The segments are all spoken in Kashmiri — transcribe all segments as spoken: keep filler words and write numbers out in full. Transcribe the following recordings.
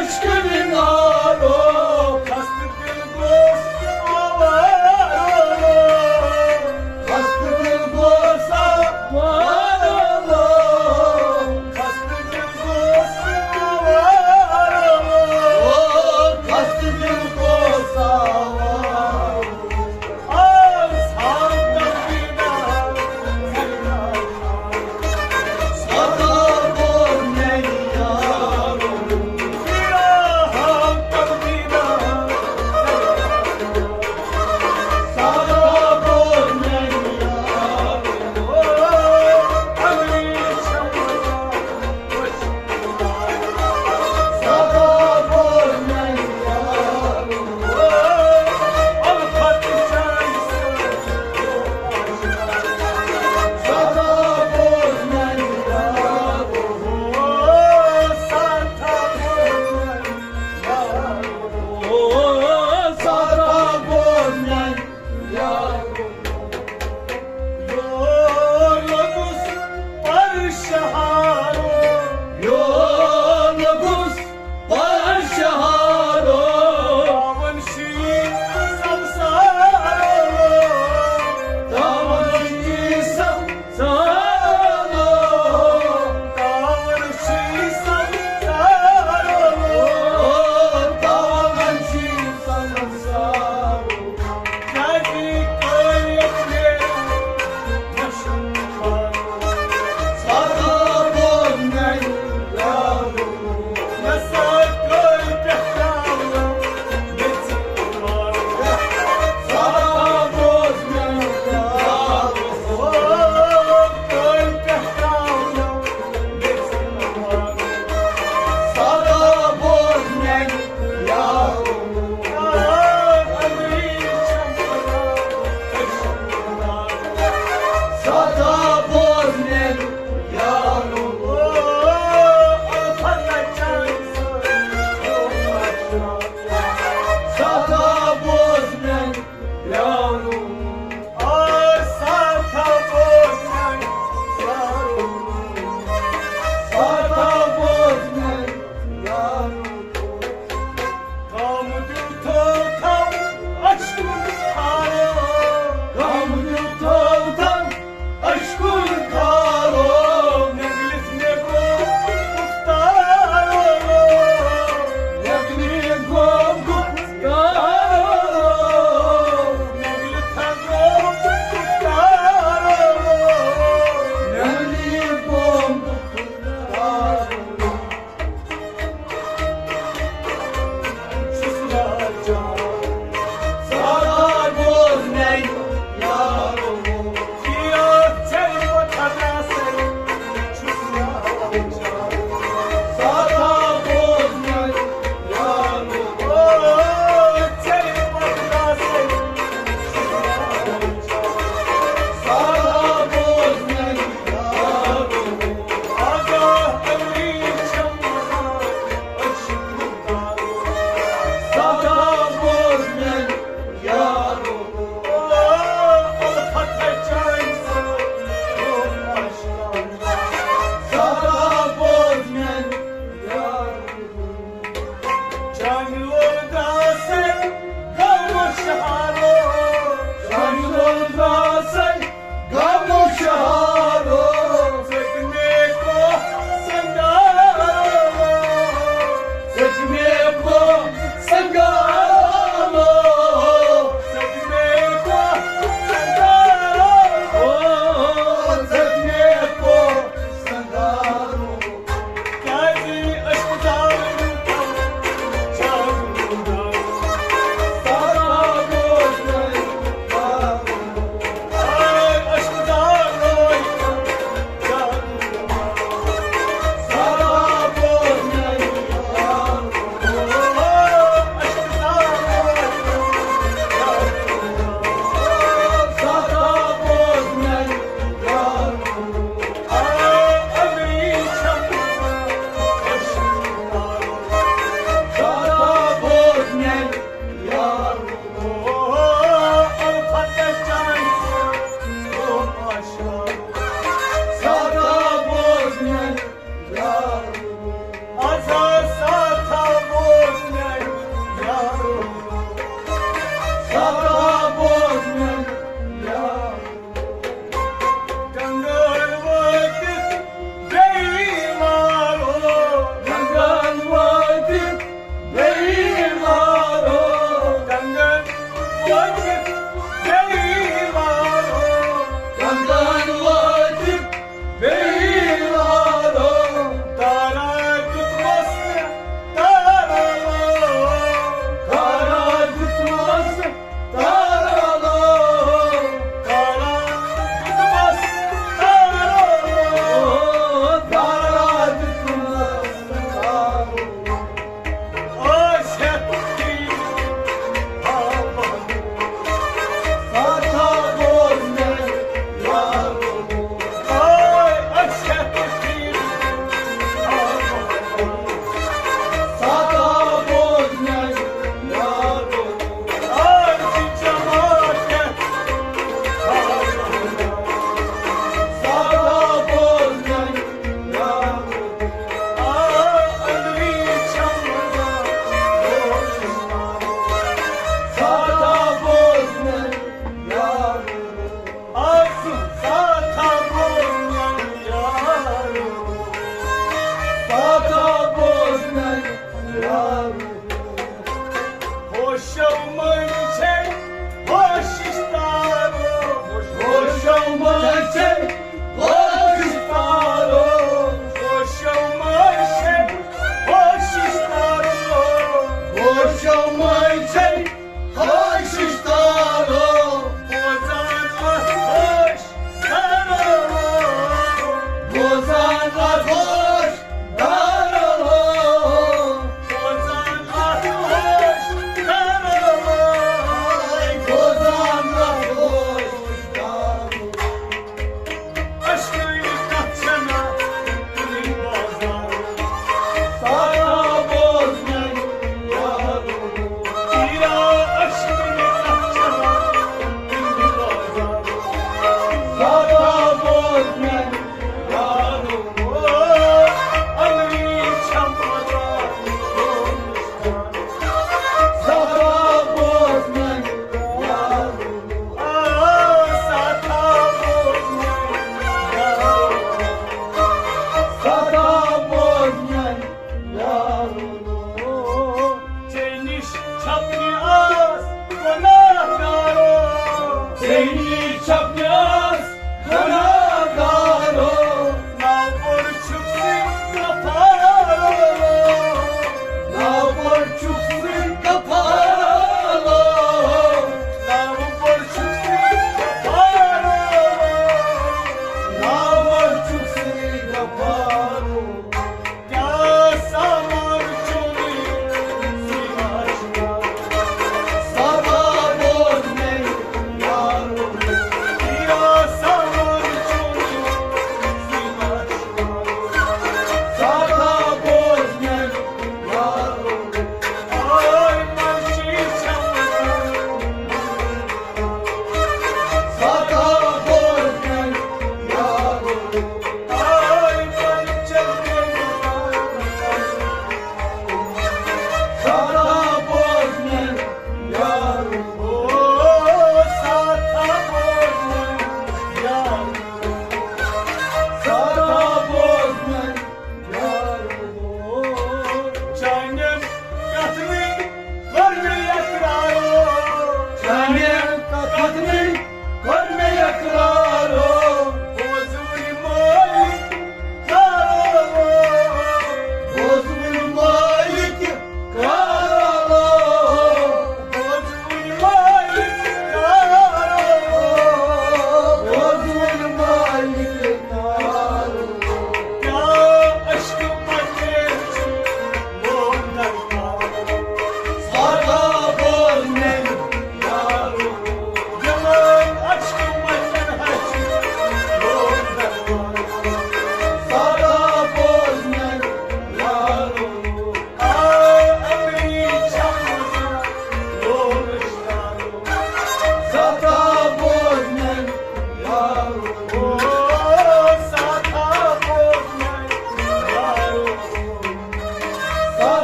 Aşkın aro, kastı dil gos, avaro. Kastı dil gos, avaro. Kastı dil gos, avaro. Kastı dil gos, avaro.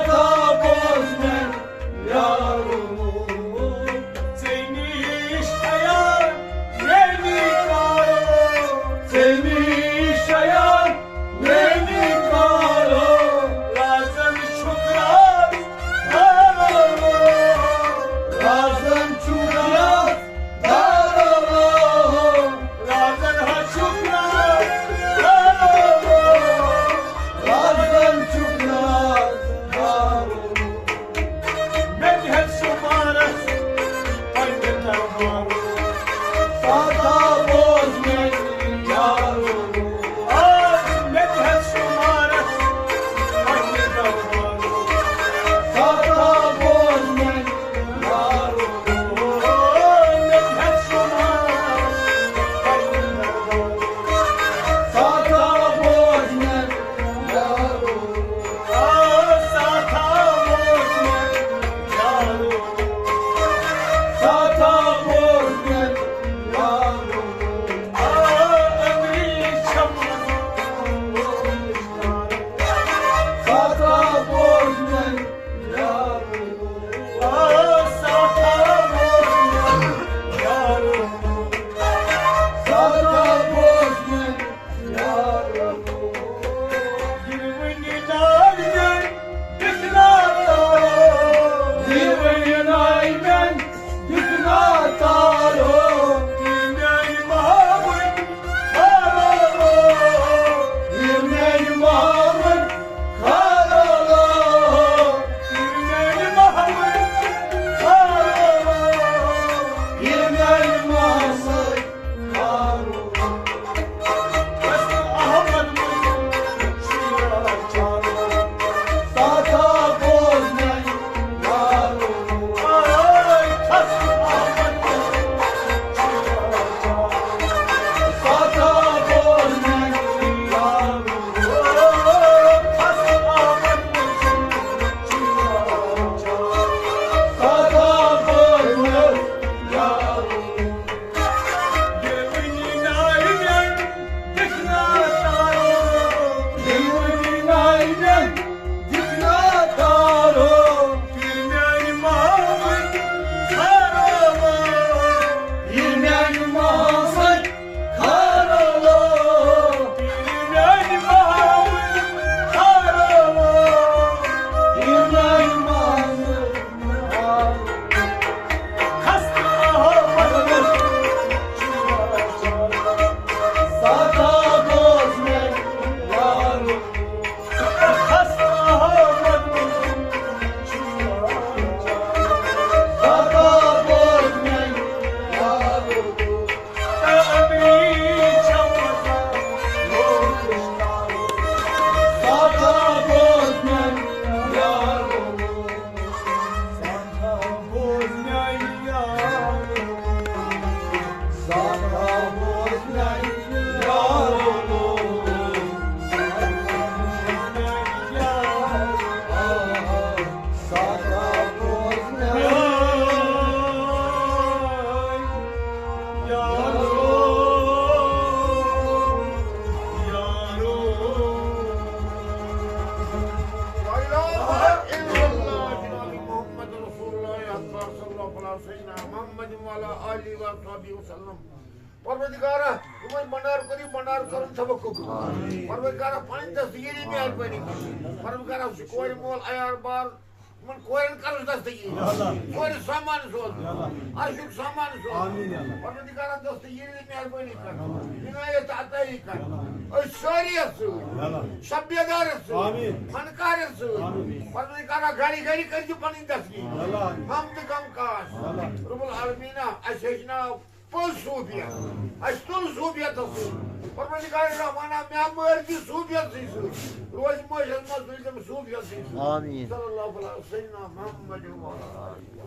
بوز مےٚ یارو، ژےٚ نِش چھَیا میٛٲنی کارو، ژےٚ نِش چھَیا میٛٲنی کارو، رازن چھُکھ راز دارو، رازن چھُکھ راز دارو، رازن ہا چھُکھ راز دارو، رازن چھُکھ راز دارو۔ مےٚ تہِ ہٮ۪تھ شُمارس پننہِ دربارُک۔ سادا بوز مےٚ یارو۔ آ، مےٚ تہِ ہٮ۪تھ شُمارس پننہِ دربارُک۔ سادا بوز مےٚ یارو۔ مےٚ تہِ ہٮ۪تھ شُمارس پننہِ دربارُک۔ سادا بوز مےٚ یارو۔ پروردگارا، یِمن بنڈار کٔرِو بنڈار کرُن سبق قبول۔ پروردگارا، پنٕنۍ دستگیری مہربٲنی کٔرِتھ۔ پروردگارا، سُہ کورِ مول عیار بار، یِمن کورٮ۪ن کرُس دستگیری۔ کورِ سامان سوز، عرشُک سامان سوز۔ پروردگارا، دستگیری مہربٲنی کر، عنایت عطایی کر۔ أسۍ سٲری یَتھ سۭتۍ، شب بیدارس سۭتۍ، فنکارس سۭتۍ۔ پروردگارا، گرِ گرِ کٔرۍزِ پنٕنۍ دستگیری۔ ہم تہٕ غم کاش۔ رب العالمینا، اَسہِ ہیٚچھناو پوٚز صوٗفیت۔ اَسہِ تُل صوٗفیتس سۭتۍ۔ پروردگار رحمانہ، مےٚ مٲرۍ تہِ صوٗفیتسٕے سۭتۍ۔ روزِ معٲشرس منٛز تُلۍ تِم صوٗفیتسٕے سۭتۍ۔ آمین۔ صلی اللہ علیہ وسلم، سیدنا محمد و علی آلہ۔